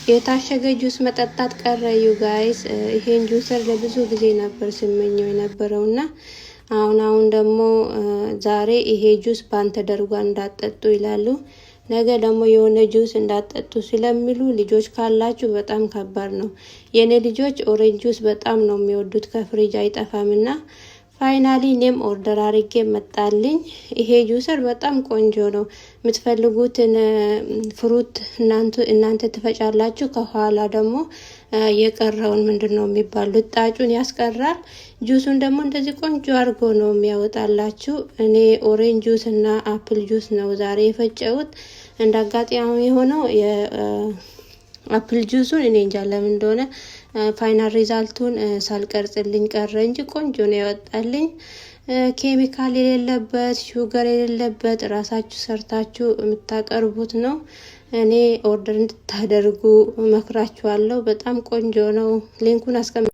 የታሸገ ጁስ መጠጣት ቀረ you guys። ይሄን juicer ለብዙ ጊዜ ነበር ስመኘው የነበረው እና አሁን አሁን ደግሞ ዛሬ ይሄ juice ban ተደርጓል እንዳትጠጡ ይላሉ። ነገ ደግሞ የሆነ ጁስ እንዳትጠጡ ስለሚሉ ልጆች ካላችሁ በጣም ከባድ ነው። የእኔ ልጆች orange juice በጣም ነው የሚወዱት፣ ከፍሪጅ አይጠፋም እና finally እኔም order አርጌ መጣልኝ። ይሄ juicer በጣም ቆንጆ ነው። የምትፈልጉትን fruit እናንተ ትፈጫላችሁ። ከኋላ ደግሞ የቀረውን ምንድን ነው የሚባል ልጣጩን ያስቀራል። ጁሱን ደግሞ እንደዚህ ቆንጆ አድርጎ ነው የሚያወጣላችሁ። እኔ orange juice እና apple juice ነው ዛሬ የፈጨሁት። እንደ አጋጣሚ የሆነው የ apple juice ኡን እኔ እንጃ ለምን እንደሆነ final result ኡን ሳልቀርጽልኝ ቀረ እንጂ ቆንጆ ነው ያወጣልኝ። ኬሚካል የሌለበት፣ sugar የሌለበት፣ ራሳችሁ ሰርታችሁ የምታቀርቡት ነው። እኔ order እንድታደርጉ እመክራችኋለሁ። በጣም ቆንጆ ነው። Link ኡን አስቀምጥ